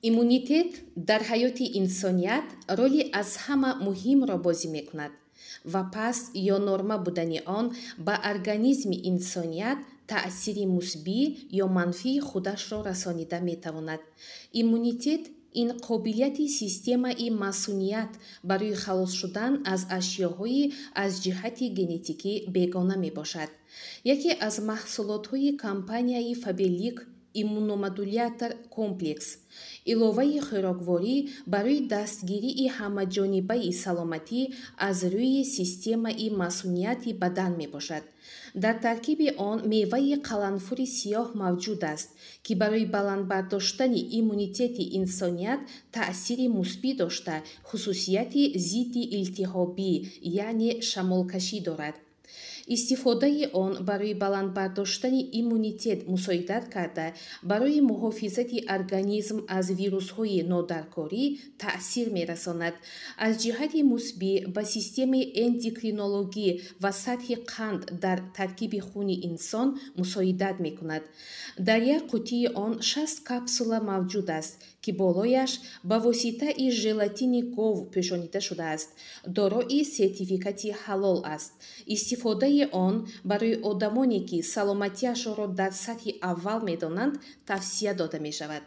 Иммунитет дар ҳаёти инсоният роли аз ҳама муҳимро бозӣ мекунад ва паст ё норма будани он ба организми инсоният таъсири мусбӣ ё манфии худашро расонида метавонад. Иммунитет ин қобилияти системаи масуният барои халос шудан аз ашёҳои аз ҷиҳати генетикӣ бегона мебошад. Яке аз маҳсулотҳои компанияи Фаберлик иммуномодулятор комплекс иловаи хӯрокворӣ барои дастгирии ҳамаҷонибаи саломатӣ аз рӯи системаи масунияти бадан мебошад. Дар таркиби он меваи қаланфури сиёҳ мавҷуд аст, ки барои баланд бардоштани иммунитети инсоният таъсири мусбӣ дошта, хусусияти зидди илтиҳобӣ, яъне шамолкашӣ дорад. Истифодаи он барои баланд бардоштани иммунитет мусоидат карда, барои муҳофизати организм аз вирусҳои нодаркорӣ таъсир мерасонад. Аз ҷиҳати мусбӣ ба системаи эндокринологӣ ва сатҳи қанд дар таркиби хуни инсон мусоидат мекунад. Дар як қутии он 60 капсула мавҷуд аст, ки болояш ба воситаи желатини гов пӯшонида шудааст. Дорои сертификати ҳалол аст. Истифодаи он барои одамоне, ки саломатиашонро дар сатҳи аввал медонанд, тавсия дода мешавад.